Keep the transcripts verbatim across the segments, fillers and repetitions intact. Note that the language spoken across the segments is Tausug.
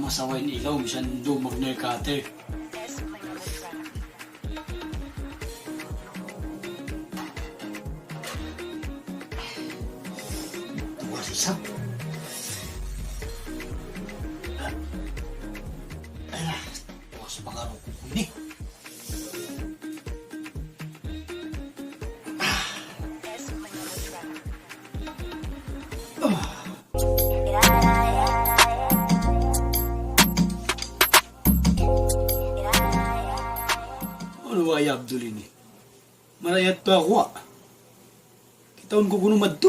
Masawa in ilaw, misan duun mag-nail cutter. Tuwa sa isab. Ala, tuwa sa pangarap ku ini. Unu ba ya Abdul ini? Marayat pa aku, ah. Kitaun ku kunu' madtu.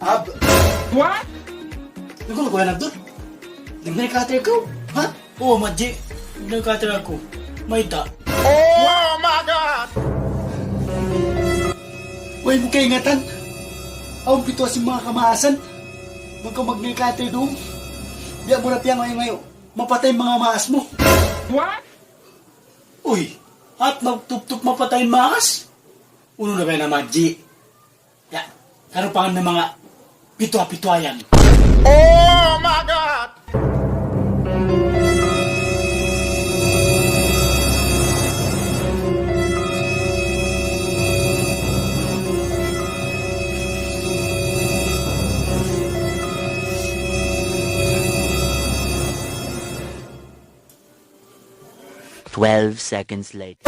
Ab. What? Nagkula' ku yan, Abdul. Nag-nail cutter kaw, ha? Oo, Madji. Nag-nail cutter aku. Mayta'? Oh my God! Way mu kaingatan? Awn pituwa sin manga kamaasan. Bang kaw mag-nail cutter duun, biya' mu na piyangayu'-ngayu', mapatay in manga maas mu. What? Uy, at magtuptup mapatay in maas? Unu na ba yan, Madji? Ya, karupangan na manga pituwa-pituwa yan. Oh my God! Twelve seconds later.